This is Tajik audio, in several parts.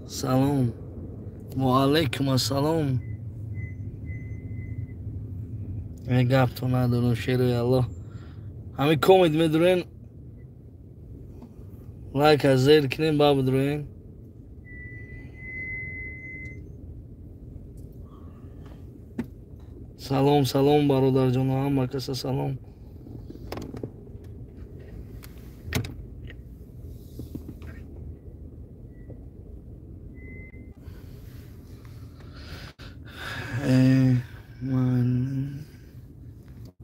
Салом. Ва алайкум ассалом. Гапто надорам, шерои Аллоҳ. Ҳамин коммент медурен, лайк аз зер кунем, ба бидурен. Салом, салом бародарҷоно, ҳама каса салом.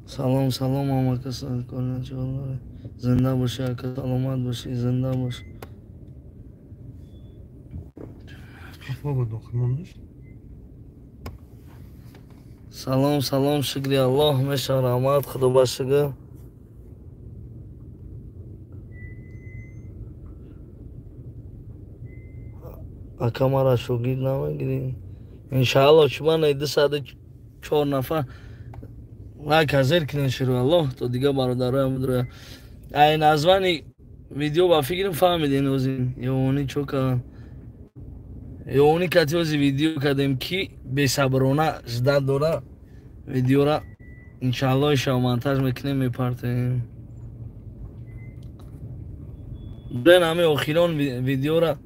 Салом, салом ҳама каса, зинда бошӣ ака, саломат бошӣ, зинда бош. Салом, салом, шукри Аллоҳ, меша раҳмат, худо ба шукр. Ака мара шогирд намегирӣ? Иншааллоҳ, чуман 204 нафар лайк азер кунед, широ Аллоҳ, то дига бародароям бидроя. Ай названи видео ба фикрам фаҳмиден озин. Ёни чока. Ёни кати ози видео кардем ки бесаброна ждат дора видеора, иншааллоҳ ишава монтаж мекунем, мепартем. Ден ҳами охирон видеора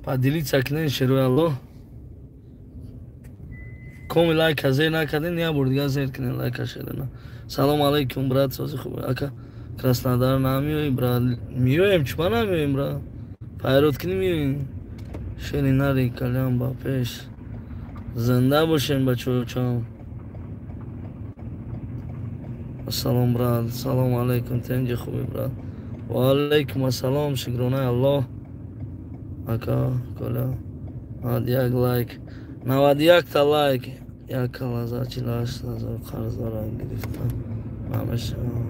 поделиться кунед, широи Аллоҳ. Коми лайк зер накарден, як бор дига зер кунед лайка шерена. Салом алейкум, брат, сози хуб. Ака, Краснодар намеои, брат? Меоем, чума намеоем, брат? Пайрод кунӣ меоем. Шери нари калям ба пеш. Зинда бошем, бачаҳочам. Ассалом, брат. Салом алейкум, тенҷи хуби, брат. Ва алейкум ассалом, шукронаи Аллоҳ. Ака, коля. 91 лайк. 91 та лайк. Як калаза 48 ҳазор қарздора гирифта. Намешава.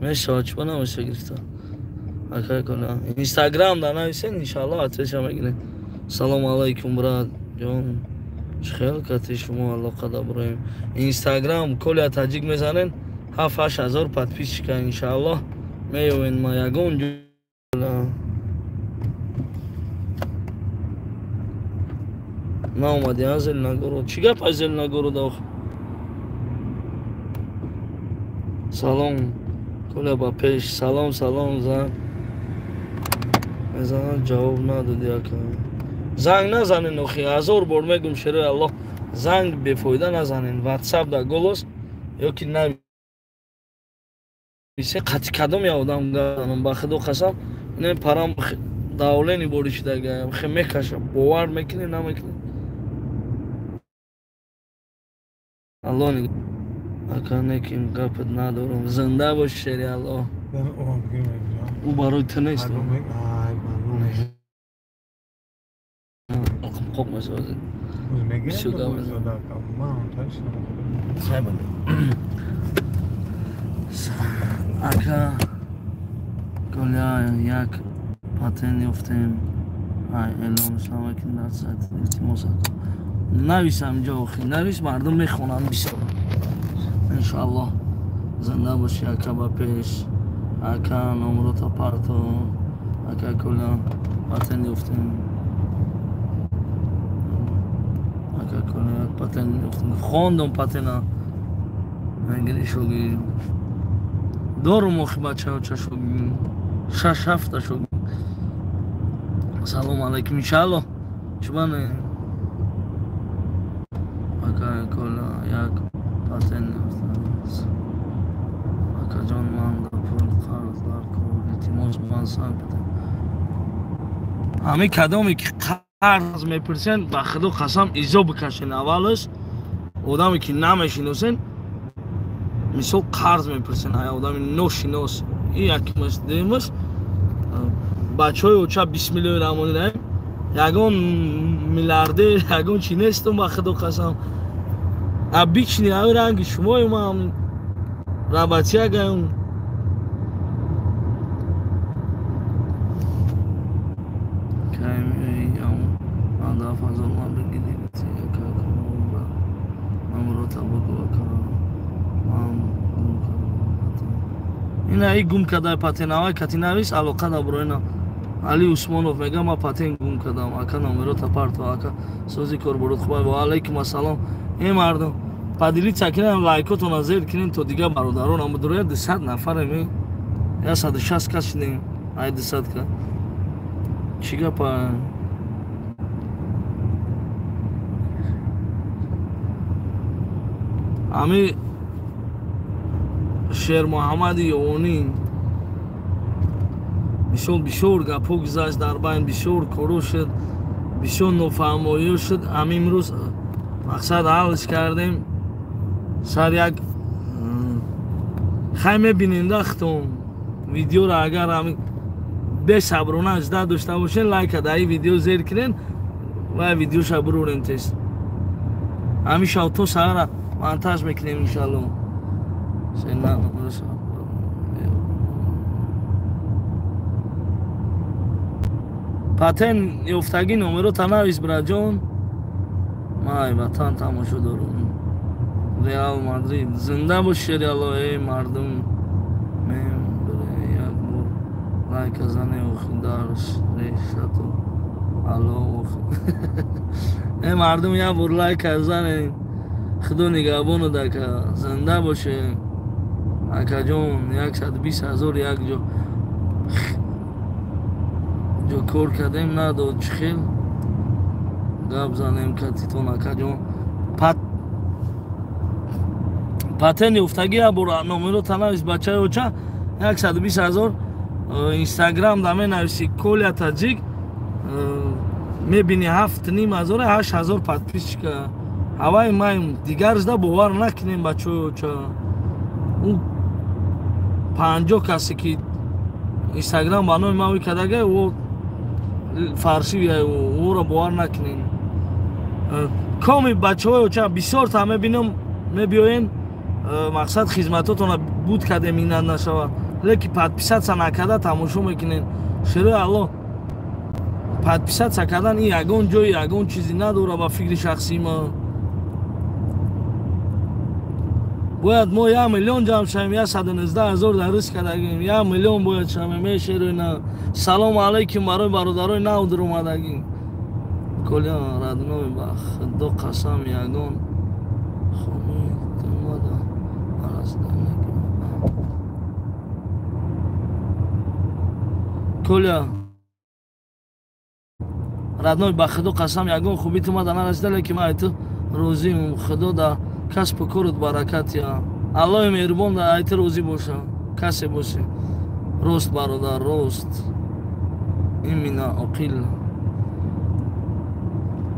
Мешава, чуба намеша гирифта? Ака коля. Инстаграм да нависен, иншааллоҳ отвеча мегирем. Салом алейкум, брат. Ҷон. Чӣ хел кати шумо алоқа даброем? Инстаграм Коля Таҷик мезанен, 7-8 ҳазор подписчика, иншааллоҳ меёвен ма ягон ҷо. Наомади а Зеленогород? Чӣ гап аз Зеленогород ох? Салом, Коля ба пеш. Салом, салом, занг мезанад, ҷавоб надоди ака. Занг назанен охи, ҳазор бор мегум, шерои Аллоҳ, занг бефоида назанен. WhatsApp да голос ё ки нависе, қати кадом я одам газанам, ба худо қасам, ин парам давлени бори шидагаям, хе мекаша, бовар мекунӣ, намекунӣ? Аллоҳ ака, неким гапат надорам. Зинда бош, шери Аллоҳ. Ӯ барои ту нест. Қоқ месозед. Бисёр гап мезанам. Ака, Коля, як патент ёфтем. Ай, эълон намекунед дар сайт, илтимос ака. Нависам ҷо охи, навис, мардум мехонанд бисёр. Иншааллоҳ зинда бошӣ, ака, ба пеш. Ака, номрота парто. Ака Коля, патент ёфтем. Ака Коля, як патент ёфтем. Хондум патента. Мегири шогирд. Дорум охи бачаҳоча шогирд. 6-7 та шогирд. Салом алейкум, иншааллоҳ. Чуба не? Ака Коля, як патент ёфтам. Акаҷон, ман да пул қарз дар кор, илтимос, ман санг бидем. Ҳамин кадоме ки қарз мепурсен, ба худо қасам, изо бикашен аввалаш. Одаме ки намешиносен, мисол қарз мепурсен, ай одами ношинос. Ин якимаш, дуюмаш Бачаҳои оча бисмиллоҳи раҳмони раҳим. Ягон миллиардер, ягон чи нестум ба худо қасам. Обычный ҳамин ранги шумои ман работягаем. Ина и гум кадай патенавай катинавис алоқа даброина. Али Усмонов мега ма патен гум кадам. Ака номерота парто ака сози корборот хубай. Ва алейкум ассалом. Эй мардум, поделиться кунем, лайкотона зер кунем то дига бародарон ам дуроя 200 нафарем. 160 кас шудем. Ай 200 ка. Чӣ гапа? Ами Шер Муҳаммади Ёвонӣ бисёр бисёр гапҳо гузашт дар байн, бисёр коро шуд, бисёр нофаҳмоиҳо шуд. Ами имрӯз мақсад ҳалш кардем. Сар як хай мебинем дахтон видеоро, агар ами бесаброна жда дошта бошен, лайка дар ин видео зер кунен ва видеоша бурорем тест. Ами шав то саҳара монтаж мекунем иншалло. Патен ёфтагӣ номеро танавис браҷон. Май ватан тамошо дорум. Реал Мадрид зинда бош шери Алло. Эй мардум, мем бре як бор лайка зане охи дарш решату алло охи. Эй мардум, як бор лайка зане. Худо нигаҳбону дака. Зинда боше акаҷон. 120 000 як ҷо ҷо кор кардем, надод чӣ хел гап занем катитон акаҷон. Патен ёфтагӣ як бор номеро танавис бачаи оча 120 000. Инстаграм да менависи Коля Таҷик, мебини 7,5 8 000 подписчика. Ҳаваи маем дигаржда бовар накунем бачаи оча. Ӯ 50 касе ки Инстаграм ба номи ман викардага, ӯ фаршивия, ӯро бовар накунем. Коми бачаҳои оча бисёр та мебинам, мебиёен, мақсад хизматотона буд кардем, инат нашава, леки подписаться накарда тамошо мекунен. Шерои Алло, подписаться кардан ин ягон ҷои ягон чизе надора ба фикри шахсии ма. Бояд мо 1 миллион ҷамъ шавем, 119 000 дар риск кардагим, 1 миллион бояд шавем. Эй шерои на. Салому алайкум барои бародарои нав дуромадагӣ. Коля родной, ба худо қасам ягон хомид омада арасданагӣ. Коля родной, ба худо қасам ягон хубит омада нарасида, лекин ман айту розиам. Худо да касбу корут баракат я. Аллоҳи меҳрубон да айту розӣ боша. Касе боше. Рост бародар, рост. Имина оқил.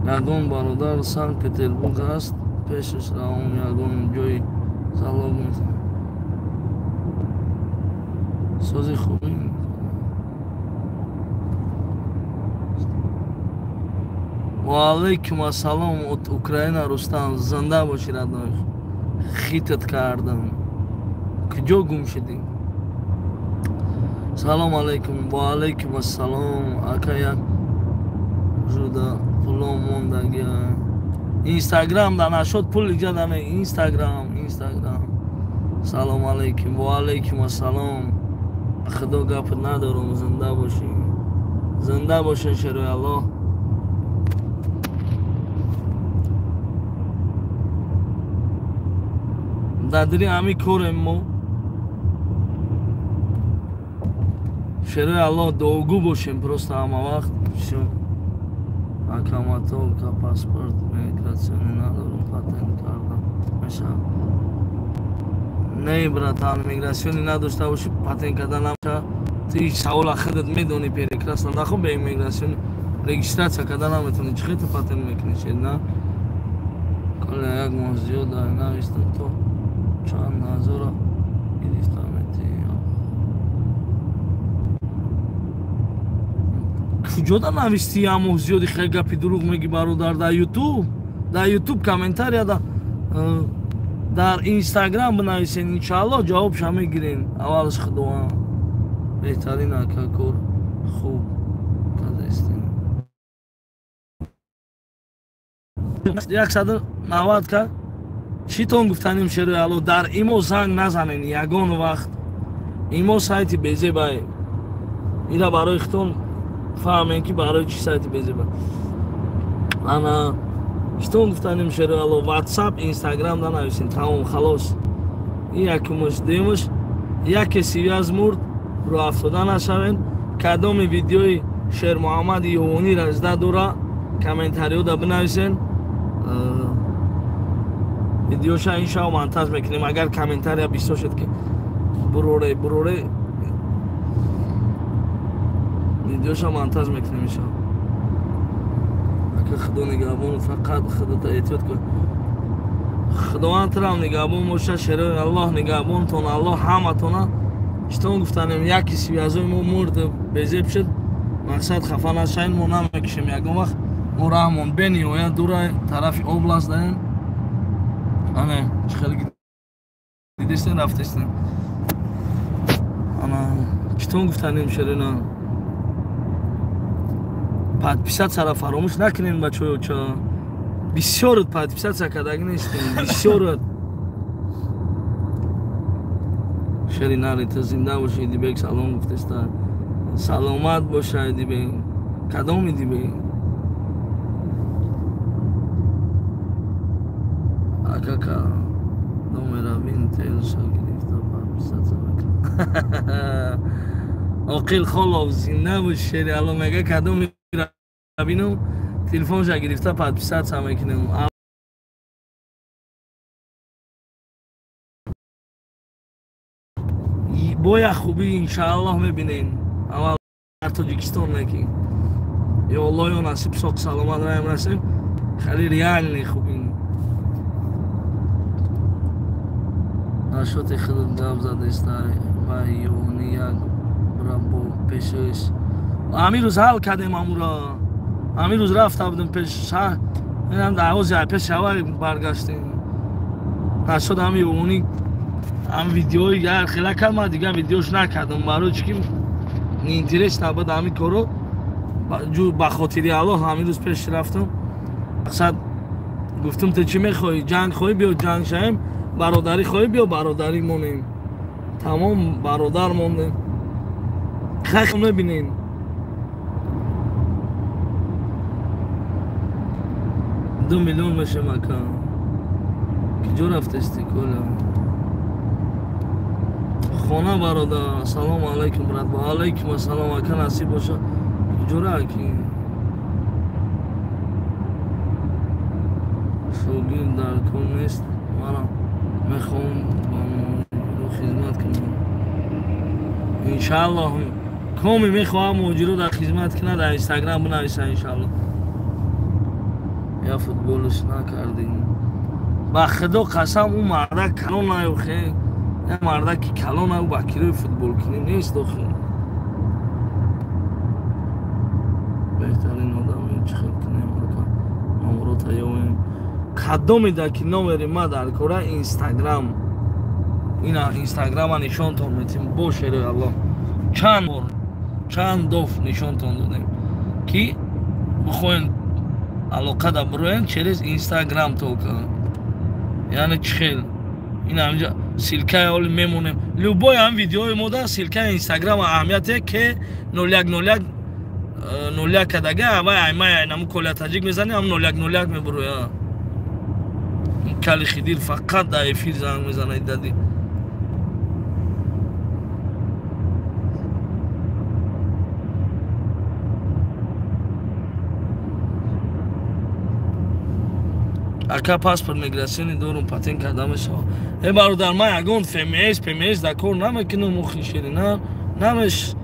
Ягон бародар Санкт Петербург аст, пешаш равом ягон ҷои залог метавонад. Сози хубӣ. Ва алейкум ассалом от Украина Рустам. Зинда бошӣ родной. Хитат кардам. Куҷо гум шудӣ? Салом алейкум. Ва алейкум ассалом. Ака як жуда пулом мондагӣ. Инстаграм да нашод пул иҷа даме. Инстаграм, Инстаграм. Салом алейкум. Ва алейкум ассалом. Худо гап надорум. Зинда бошӣ. Зинда бошен шерои Аллоҳ. Дар дили ҳамин корем мо. Шерои Аллоҳ дуогӯ бошем просто ҳама вақт. Всё. Акаматолка паспорт миграционӣ надорум, патент кардам мешавад. Не братан, миграционӣ надошта бошӣ патент карда намешавад. Ту савола худат медонӣ прекрасно. Нахо бе миграционӣ регистрация карда наметавонӣ. Чӣ хел ту патент мекунӣ шед на? Коля як моҳ зиёд навистам то чанд ҳазора гирифтам. куҷода нависти як моҳ зиёди хеле гапи дурӯғ мегӣ бародар? Дар ютуб, дар ютуб комментария, дар инстаграм бинависен, иншааллоҳ ҷавобша мегирен. Аввалаш худованд беҳтарин ака, кор хуб кардастем. 190 ка читон гуфтанем шерои Аллоҳ, дар имо занг назанен ягон вақт. Имо сайти безебае. Ира барои хитон фаҳмем ки барои чӣ сайти безеба. Ана читон гуфтанем шерои Аллоҳ, WhatsApp, Instagram нанависен, тамом, халос. Ин якумаш. Дуюмаш, яке связ мурд, рӯ афтода нашавен. Кадоми видеои Шермуҳаммади Ювонӣ ражда дора, комментариёда бинависен. Видеоша иншаалло монтаж мекунем. Агар комментария бисёр шуд ки буроре буроре, видеоша монтаж мекунем иншаалло. Ака худо нигаҳбон, фақат худата эҳтиёт кун. Худованд турам нигаҳбон боша, шерои Аллоҳ нигаҳбонтон, Аллоҳ ҳаматона. Читон гуфтанем, яки связои мо мурд, безеб шуд, мақсад хафа нашавем, мо намекушем ягон вақт. Мо раҳмон бениҳоят дура тарафи област даем. Ана чӣ хеле дидестен, рафтестен. Ана читон гуфтанем шерина, подписатсияро фаромӯш накунем бачаҳо, ча бисёрат подписатсия кардаги нестем, бисёрат. Шери нари, ту зинда боши. Идибек салом гуфтеста, саломат боша Идибек. Кадом Идибек? Акака номера винтелша гирифта подписатсия мекунад. Оқил Холов зинда бош шери Алло, мега кадом бинам телефонша гирифта подписатсия мекунем. Боя хубӣ иншааллоҳ мебинем. Аввал дар Тоҷикистон неки. Ё Аллоҳ, ё насиб соқ саломат раем расем. Хеле реальный хубӣ. Нашоти худат гап задеста ва ёни як бо пешаш. Ҳамин рӯз ҳал кардем амура. Ҳамин рӯз рафта будем пеш шаҳр. Инам дар ҳози пеш аввал баргаштем. Нашод ҳами ёни ҳам видеои яр хела кард, ман дигар видеош накардам, барои чӣ ки интерес набуд ҳамин корро. Ба хотири Аллоҳ ҳамин рӯз пеш рафтам. Мақсад гуфтам ту чӣ мехоҳӣ? Ҷанг хоҳӣ, биё ҷанг шавем, бародарӣ хоҳӣ, биё бародарӣ монем. Тамом бародар мондем. Хай мебинем. 2 миллион мешем ака. Куҷо рафтести коля? Хона бародар. Ассалому алайкум брат. Ва алайкум ассалом ака, насиб боша. Куҷора аки? Шогирд дар кор нест. Мана мехоҳам ба муҳоҷиро хизмат кунам. Иншааллоҳ коми мехоҳам муҳоҷиро дар хизмат кунад, дар инстаграм бинависа иншааллоҳ. Я футболш накардем. Ба худо қасам, ӯ мардак калон наёхе. Я мардаки калон ӯ ба кирои футболкунӣ нест охи. Беҳтарин одаме, чӣ хел кунем ака? Номрота ёвем. Кадоме да ки номери ма дар кора инстаграм. Ина инстаграма нишонтон метим бо шерои Аллоҳ. Чанд бор, чанд доф нишонтон додем ки бихоҳем алоқа да бироем через инстаграм только. Яъне чӣ хел ин ҳаминҷа ссылкаи оли мемонем. Любой ҳам видеои мо да ссылкаи инстаграм аҳамияте ки 0101 01 кадага вай аймай наму коля таҷик мезанем, ҳам 0101 мебуроя. Кали Хидир фақат дар эфир занг мезанад дади. Ака паспорт миграционӣ дорум, патент карда мешавад. Э бародар, ман ягон ФМС, ПМС дар кор намекунам, охи ширина. Намеш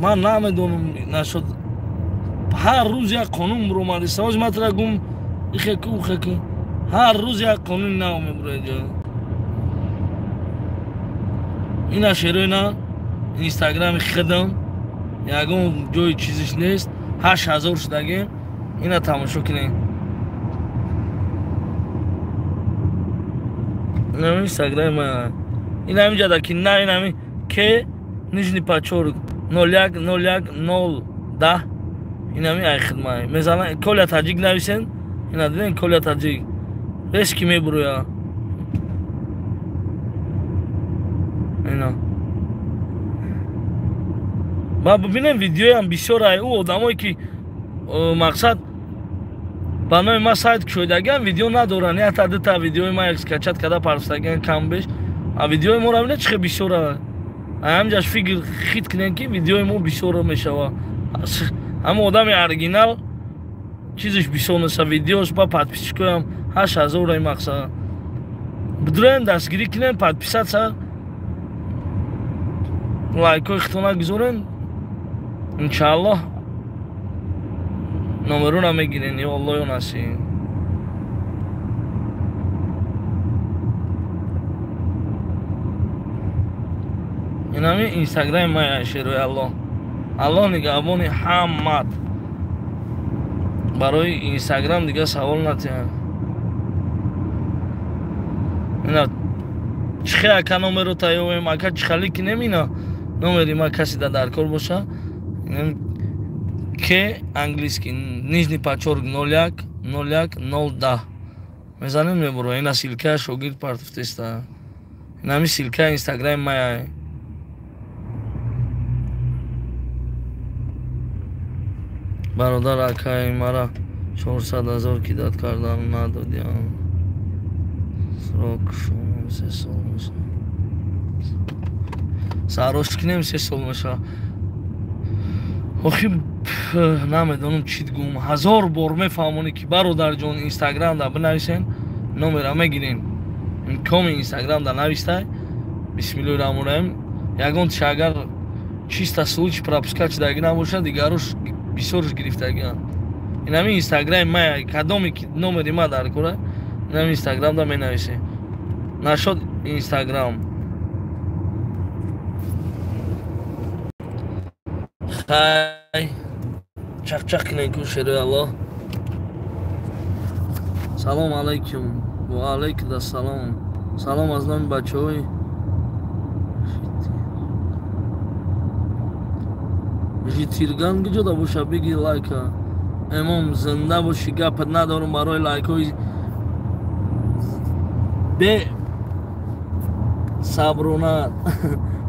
ман намедонам нашуд. Ҳар рӯз як қонун буромадист. Ҳоз ман тура гум ихеку ухеку. Ҳар рӯз як қонуни нав мебурояд ҷо. Ина шерои на инстаграми худам Ягон ҷои чизиш нест. 8000 шудагем. Ина тамошо кунед. Инами инстаграми ма. Ин ҳаминҷада ки на ин ҳами к нижний подчёрк 01 01 0 10 ин ҳами ай хидмай. Мезанан Коля Таҷик нависен. Ина диден Коля Таҷик. Резки мебуроя. Ина. Ма бибинем видеоям бисёр ай ӯ одамое ки мақсад ба номи ма сайт кушодагиам видео надоранд. Якта дута видеои ма скачать карда партофтагиан кам беш. А видеои моро бинед чӣ хел бисёр. Ҳамҷаш фикр хит кунем ки видеои мо бисёр мешава. Ҳама одами оригинал чизиш бисёр неста. Видеош ба подписчикоям 8000 ай мақсад. Бидроем дастгирӣ кунем, подписаться, лайкҳои хитона гузорем. Иншааллоҳ номерона мегирен, ё Аллоҳ ё насиб. Инами инстаграми мая шерои Аллоҳ. Аллоҳ нигаҳбони ҳаммат. Барои инстаграм дига савол натиҳам. Ина чихе ака номеро таёвем, ака чихали кинем ина номери ма каси да даркор боша. К английский нижний подчёрк 01 01 0 10 мезанем мебуро. Ина ссылка шогирд партофтеста. Инами ссылка инстаграми мая. Бародар акаи мара 400 000 кидат кардам надодиам. Срок 3 сол меша. Сарош кинем 3 сол меша. Охи намедонам чӣ гум. 1000 бор мефаҳмонӣ ки бародарҷон инстаграм да бинависен, номера мегирен. Имкоми инстаграм да навистай. Бисмиллоҳи раҳмони раҳим. Ягон тиш агар чиста случай пропускать шудагӣ набошад, дигарош бисёрш гирифтагианд. Инами инстаграми ма кадоме ки номери ма дар кора, инами инстаграм да менависем. Нашод инстаграм. Хай чақ-чақ кунем ку шерои Аллоҳ. Салом алайкум. Ва алайкум ассалом. Салом аз номи бачаҳои Житирган куҷода боша биги лайка. Эмом зинда боши, гапат надорум барои лайкҳои бе саброна.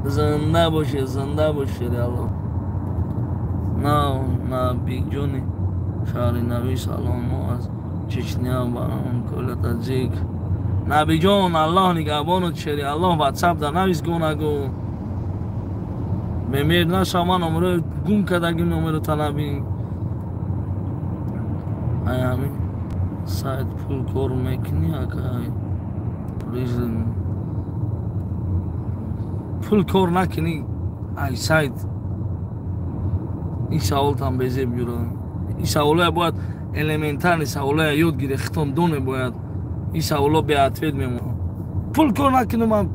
Зинда боши, зинда боши Аллоҳ. На Набиҷони шаҳри нави салом, мо аз Чечня барам Коля Таҷик. Набиҷон, Аллоҳ нигаҳбонат шери Аллоҳ. Ватсап да навис гонагу. Мемер наша, ман номеро гум кардагим, номеро талаби. Ай ҳамин сайт пул кор мекунӣ акай? Пул кор накунӣ ай сайт. Ин саволтам безеб ҷура. Ин саволоя бояд элементарни саволоя ёд гире, хитон доне бояд. Ин саволо беответ мемонад. Пул кор накунам, ман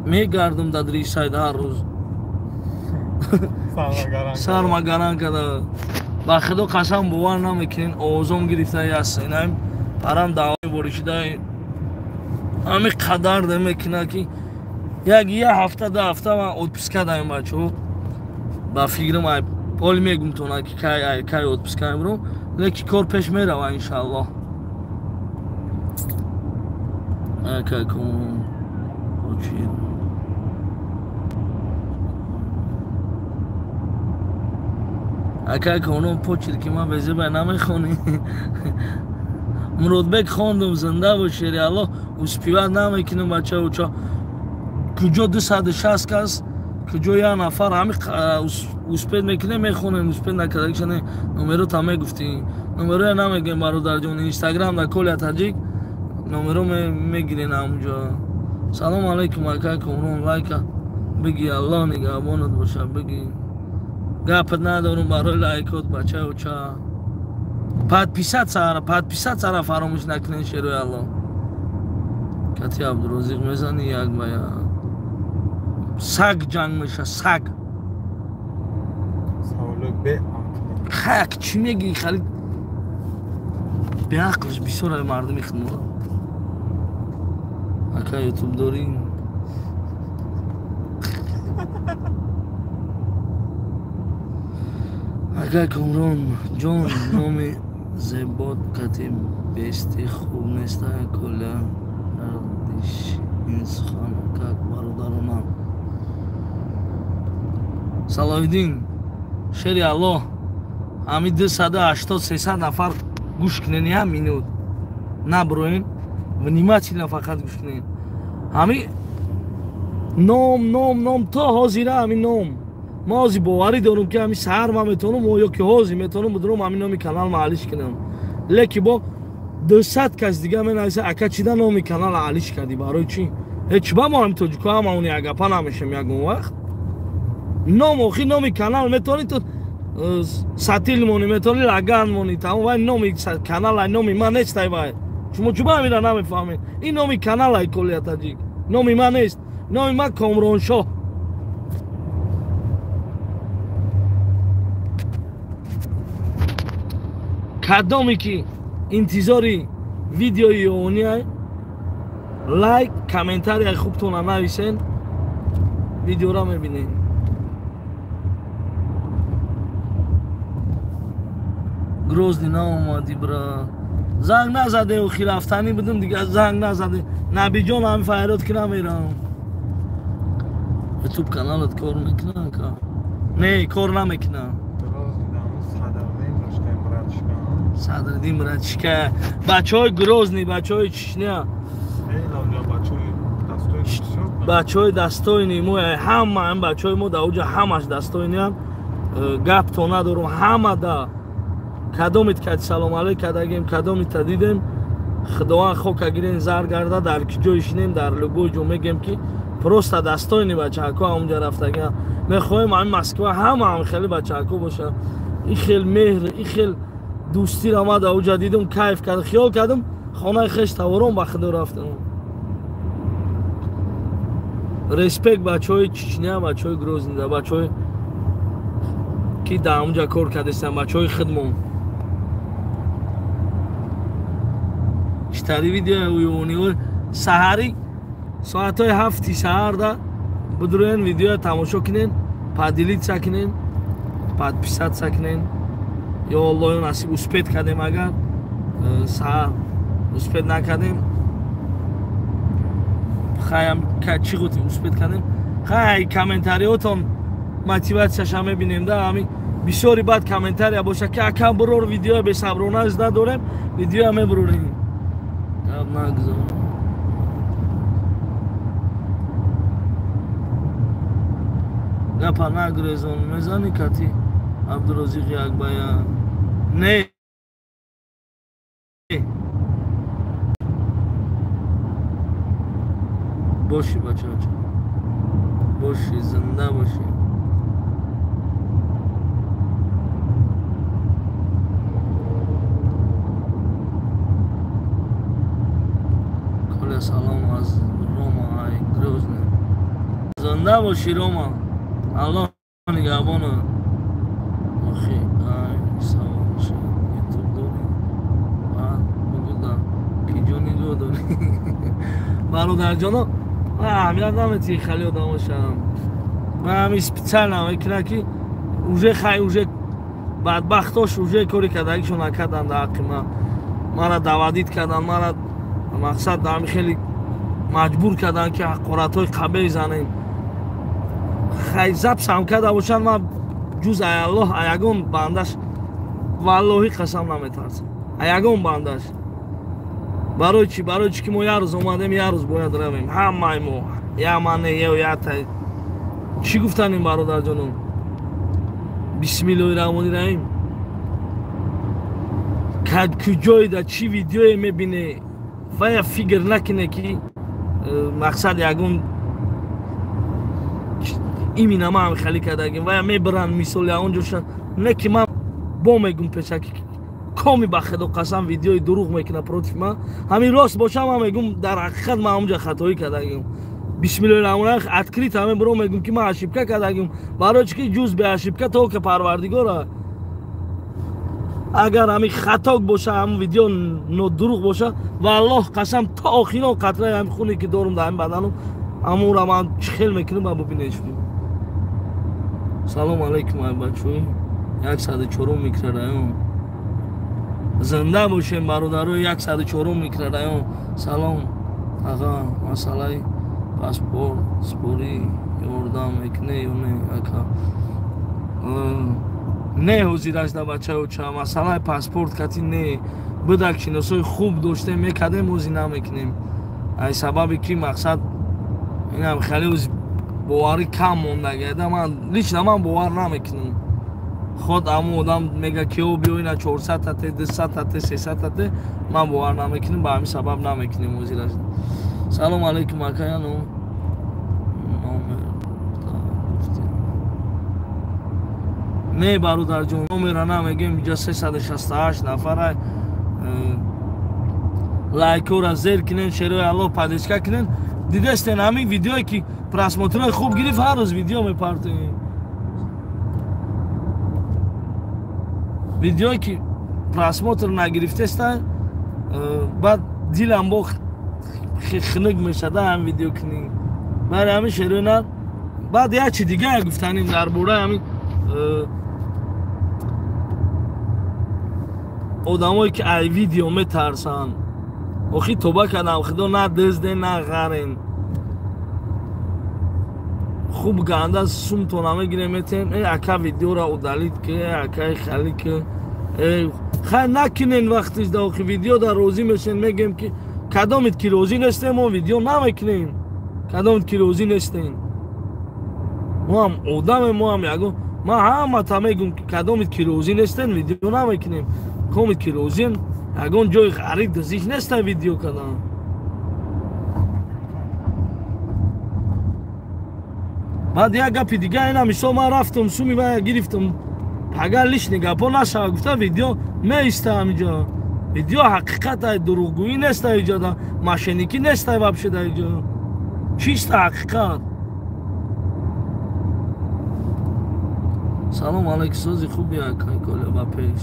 мегардам дар ри сайт ҳар рӯз. Сарма гаран када. Ба худо қасам бовар намекунен, овозом гирифта яст. Инам парам даъвои боришида ҳами қадар мекунад ки як ҳафта ду ҳафта ман отпуска даем бачаҳо. Ба фикрам ай поли мегумтона ки кай кай отпуска мебурам, леки кор пеш мерава иншааллоҳ. Акай ком очи акай конон почир ки ман безебай намехонӣ. Муродбек хондум, зинда бош шери Аллоҳ. Успевать намекунем бачаҳо. Куҷо 260 кас, куҷо як нафар, ҳами успед мекунем, мехонем, успед накардагиша не. Номеро та мегуфтӣ. Номероя намегӯем бародарҷон. Инстаграм да Коля Таҷик номеро мегирен ҳамунҷо. Салом алайкум акай Комрон, лайка биги, Аллоҳ нигаҳбонат боша биги. Гапат надорум барои лайкот бачаҳо ча. Подписаться фаромӯш накунед шерои Аллоҳ. Кати Абдурозиқ мезани як ба як. Саг ҷанг меша, саг. Саволои беақлӣ. Хай, чӣ мегӣ, хали беақлш бисёр ай мардуми хидмат. Ака ютуб дорӣ? Ака Комрон ҷон, номи зебот кати бести хуб неста, коля ардиш ин сухан как бародаронам. Салоҳиддин, шери Аллоҳ, ҳами 280-300 нафар гӯш кунен, як минут наброен, внимательно фақат гӯш кунен. Ҳами ном, ном, ном то ҳозира ҳами ном. Ман ҳозир боварӣ дорам, ки ҳами саҳар ман метавонам ё ки ҳозир метавонам бидурам ҳами номи канал ма алиш кунам. Леки бо 200 кас дига менависа, ака чида номи канал алиш кардӣ, барои чӣ? Ҳеч ба мо ҳами тоҷико ҳамаони ягапа намешем ягон вақт. Ном охи номи канал метавонӣ ту сатил монӣ, метавонӣ лаган монӣ, тамом, вай номи канал ай номи ман нест ай вай. Шумо чӯба ҳамира намефаҳмед? Ин номи канал ай Колия Таҷик. Номи ман нест. Номи ман Комроншоҳ. Кадоме ки интизори видеои ёониай, лайк, комментарияи хубтона нависен, видеора мебинем. Грозный наомадӣ, бра. Занг назаде, охи рафтанӣ будум, дига занг назаде. Набиҷон ҳами файрод ки намерам. Ютуб каналат кор мекунад ка? Не, кор намекунад. Садриддин братишка. Бачаҳои Грозный, бачаҳои Чечня. Бачаҳои достойный мо ҳама, ҳам бачаҳои мо дар оҷа ҳамаш достойныянд. Гап то надорум, ҳама да кадомит кад салом алейк кардагем, кадомита дидем, Худованд хока гирен зар гарда, дар ки ҷой шинем, дар любой ҷо мегем ки просто достойный бачаҳако ҳамонҷа рафтагиам. Мехоҳем ҳамин Москва ҳама ҳам хеле бачаҳако боша. Ин хел меҳр, ин хел дӯстиро ман дар оҷа дидум, кайф кардам, хиёл кардам хонаи хеш таворон ба худо рафтам. Респект бачаҳои Чечня, бачаҳои Грозный, бачаҳои ки дар ҳамонҷа кор кардастанд, бачаҳои хидмон. Читари видео уёниҳо саҳари соатҳои 7 саҳарда бидуроен, видеоя тамошо кунен, поделиться кунен, подписаться кунен. Ё Аллоҳ насиб успеть кардем, агар саҳар успеть накардем, хаям чӣ гуфтем, успеть кардем. Хай комментариотон мотиватсияша мебинем да, ҳамин бисёри баъд комментария боша ки ака бирор видеоя бесаброна надорем, видеоя мебурорем. Гап нагзор. Гапа нагрезон, мезани кати Абдурозиқи Акбая. Не. Боши бачаҳо. Боши, зинда боши. Коля салом аз Рома, ай Грозный. Зинда боши Рома. Аллоҳ нигаҳбона. Охи, ай савол шуд. Ютуб дорӣ? Баъд бугу да ки ҷо нигоҳ дорӣ. Бародарҷоно, аҳамият наметиҳӣ хеле одамошам. Ман ҳамин специально мекунам ки уже хай уже бадбахтош уже кори кардагишон накарданд дар ҳаққи ман. Мара давадид карданд, мара мақсад ҳамин хеле маҷбур карданд ки ҳақоратҳои қабеҳ занем. Хай запсам карда бошанд, ман ҷуз ай Аллоҳ ягон бандаш валлоҳи қасам наметарсам. Ягон бандаш. Барои чӣ? Барои чӣ ки мо як рӯз омадем, як рӯз бояд равем. Ҳамаи мо, я мане, ё я тай. Чӣ гуфтан ин бародарҷонон? Бисмиллоҳи раҳмони раҳим. Куҷоида чӣ видеое мебине, вая фикр накине ки мақсад ягон имина ман хеле кардагим, вая мебаранд мисол ягон ҷоша. Не ки ман бо мегум пешаки коми ба худо қасам видеои дурӯғ мекунад против ман. Ҳамин рост бошам, ман мегум дар ҳақиқат ман ҳамонҷа хатоӣ кардагим. Бисмиллоҳи раҳмони раҳим открыто ҳаме биро мегум ки ман ошибка кардагим. Барои чӣ ки ҷуз бе ошибка только Парвардигора. Агар ҳами хаток боша, ҳам видео нодуруғ боша, валлоҳ қасам то охирон қатраи ҳами хуне ки дорум дар ҳами баданум, ҳамонро ман чӣ хел мекунам ба бубинед шумо. Салом алайкум ай бачаҳо. 104 микрорайон. Зинда бошем бародарои 104 микрорайон. Салом аға, масъалаи паспорт спорӣ ёрдам мекунӣ ё не ака? Не ҳозирашда бачаоча, масъалаи паспорт кати не. Будак шиносои хуб доштем, мекардем, ҳозир намекунем. Ай сабаби ки мақсад инам хеле ҳозир боварӣ кам мондагида. Ман лично ман бовар намекунам. Худ ҳамун одам мега ки о биё ина 400 тате, 200 тате, 300 тате, ман бовар намекунам, ба ҳамин сабаб намекунем ҳозирашда. Салом алайкум акая, номер не бародарҷон, номера намегем, иҷа 368 нафара. Лайкора зер кунен, шерои Аллоҳ поддержка кунен. Дидестен ҳамин видеое ки просмотрҳои хуб гирифт, ҳар рӯз видео мепартоем. Видеое ки просмотр нагирифтеста, баъд дилам бо хунук мешада ҳам видео кунӣ. Барои ҳамин шерои нар. Баъд як чи дига гуфтанем дар бораи ҳамин одамое ки ай видео метарсанд. Охи тоба кардам, худо на дизде, на ғарен. Хуб ганда сумтона мегирем, метем, э ака видеора удалить ки, акаи хали ки. Э хай накунен вақтиш да, охи видео да розӣ мешен, мегем ки кадомит ки розӣ нестем, мо видео намекунем. Кадомит ки розӣ нестем. Мо ҳам одамем, мо ҳам ягон. Ман ҳамата мегум ки кадомит ки розӣ нестен, видео намекунем. Комит ки розиен, ягон ҷои ғариб дизиш неста видео кардан. Баъд як гапи дига ина мисол ман рафтам суми ва гирифтам, агар лишний гапо нашава гуфта видео меиста ҳамиҷо. Видео ҳақиқат дурӯғгӯӣ неста иҷода, мошенникӣ неста вообще дар иҷо. Чиста ҳақиқат. Салом алайкум, сози хуби акай Коля ба пеш.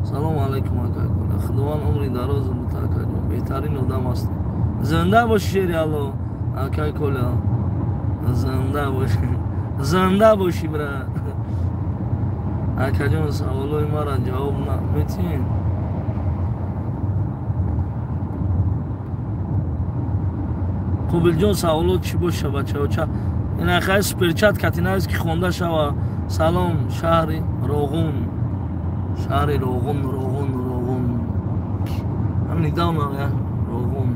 Салом алайкум акай Коля. Худованд умри дароз буда акай ҷон, беҳтарин одам ҳастӣ. Зинда боши шери Аллоҳ акай Коля. Зинда боши. Зинда боши брат. Акаҷон саволои маро ҷавоб метиҳед? Қобилҷон саволот чӣ боша бачаоча? Ина хай суперчат катинаест ки хонда шава. Салом шаҳри Роғун. Шаҳри Роғун, Роғун, Роғун. Ҳам недавно я Роғун.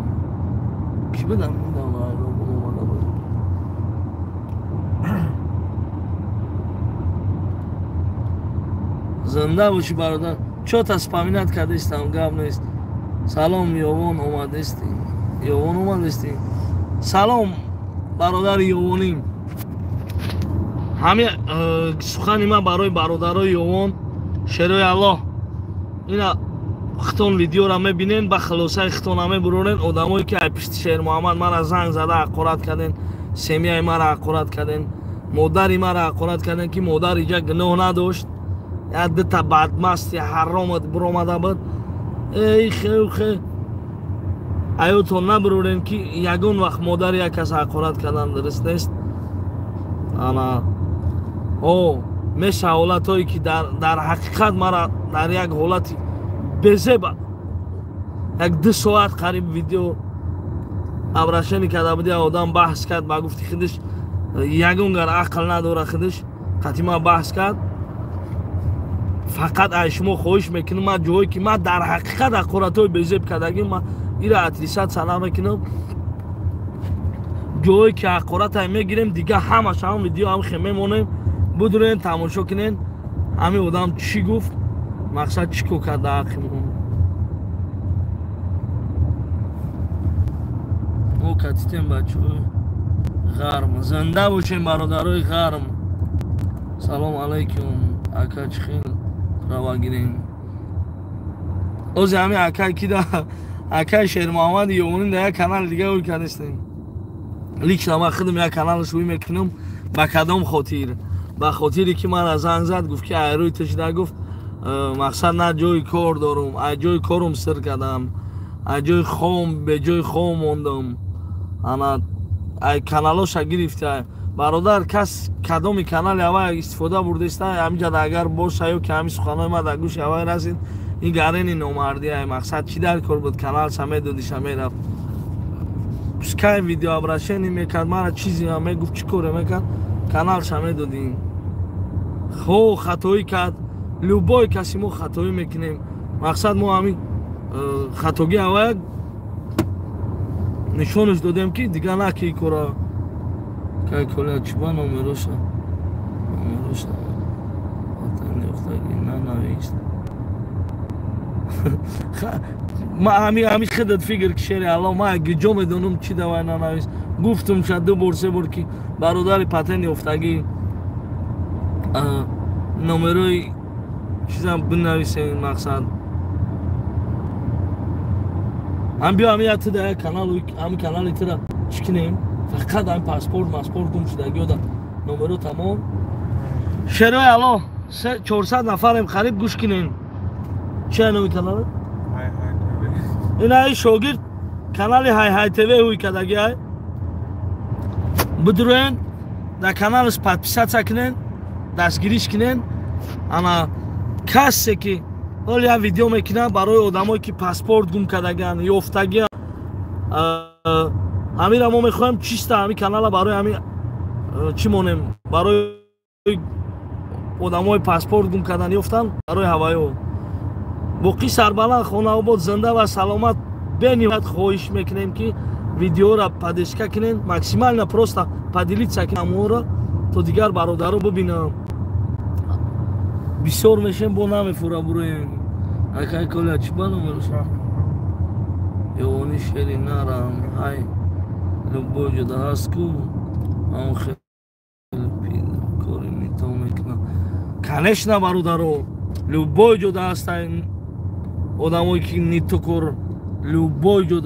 Ки будам недавно Роғун омада буд. Зинда бошӣ бародар. Чё-то вспоминать кардистам, гап нест. Салом Ёвон омадестӣ. Ёвон омадестӣ. Салом бародари Ёвонӣ. Ҳамин сухани ман барои бародарои Ёвон, шерои Аллоҳ. Ина хитон видеора мебинен, ба хулосаи хитона мебурорен. Одамое ки ай пишти Шермуҳаммад мара занг зада ҳақорат карден, семьяи мара ҳақорат карден, модари мара ҳақорат карден, ки модар иҷа гуноҳ надошт. Як дута бадмасти ҳаромат буромада буд. Эй хе хе аётон набурорен ки ягон вақт модари як кас ҳақорат кардан дуруст нест. Ана о меша ҳолатҳое ки дар ҳақиқат мара дар як ҳолати безеба як ду соат қариб видео обращение карда буд, як одам баҳс кард, ба гуфти худаш ягон гар ақл надора, худаш қатъи ман баҳс кард. Фақат ай шумо хоҳиш мекунам, ман ҷое ки ман дар ҳақиқат ҳақоратҳои безеб кардагим, ман ира отрисат сана мекунам. Ҷое ки ҳақоратай мегирем, дига ҳамаш ҳам видео ҳам хе мемонем, будурен тамошо кунен ҳамин одам чӣ гуфт, мақсад чӣ кор кард дар ҳаққи мо. Мо катитем бачаҳои ғарм. Зинда бошем бародарои ғарм. Салом алайкум ака, чӣ хел права гирем? Ози ҳамин акай ки да акай Шермуҳаммади Ёвонӣ дар як канали дига ӯй кардистем. Лично ман худам як каналаш рӯй мекунам. Ба кадом хотир? Ба хотире ки мана занг зад, гуфт ки айрӯи ташида, гуфт мақсад на ҷои кор дорум, ай ҷои корум сир кардам, ай ҷои хом беҷои хом мондам, ана ай каналоша гирифта. Бародар, кас кадоми канали авай истифода бурдеста, ҳамиҷа агар боша ё ки ҳами суханои ма дар гӯши авай расид, ин гарени номардӣ. Ай мақсад чӣ дар кор буд? Каналша медодиша, мерафт, пускай видеообращение мекард, мара чизе мегуфт, чӣ коре мекард, каналша медодим. Хо хатоӣ кард, любой каси мо хатоӣ мекунем. Мақсад мо ҳамин хатогӣ авая нишонаш додем, ки дигар наки кора. Кай коля чиба номероша, номероша нанавист. Ма ҳами худат фикр ки, шери Алло, ма гиҷо медонам чӣ давай нанавист. Гуфтум ша ду бор, се бор, ки бародари патент ёфтагӣ, номерои чизам бинависем. Мақсад ҳам биё, ҳами ятуда як канал, ҳами канали тура чӣ кунем? Фақат ҳами паспорт маспорт гум шудагиёда номеро тамом. Шерои Алло, 400 нафарем қариб, гӯш кунем. Чи номи канала? Ин ай шогирд канали Ҳай Ҳай ТВ ҳуй кадаги. Ай бидурен, дар каналаш подписаться кунен, дастгириш кунен. Ана касе ки ҳол як видео мекунад барои одамое ки паспорт гум кардагиан, ёфтагиан, ҳамира мо мехоҳем чиста ҳами канала барои ҳами чӣ монем, барои одамои паспорт гум кардан, ёфтан, барои ҳаваё. Боқӣ сарбаланд, хонаобод, зинда ва саломат. Бениҳоят хоҳиш мекунем, ки видеоро поддержка кунен, максимально просто поделиться кунем, то дигар бародаро бибинам. Бисёр мешем, бо намефура буроем. Акай Коля, чӣ ба номероша? Ёвони шери нарам, ҳай любой ҷода ҳаст ку, ам хеле кори мито мекунам. Конечно, бародаро, любой ҷода ҳастай одамое ки нито кор, любой ҷода.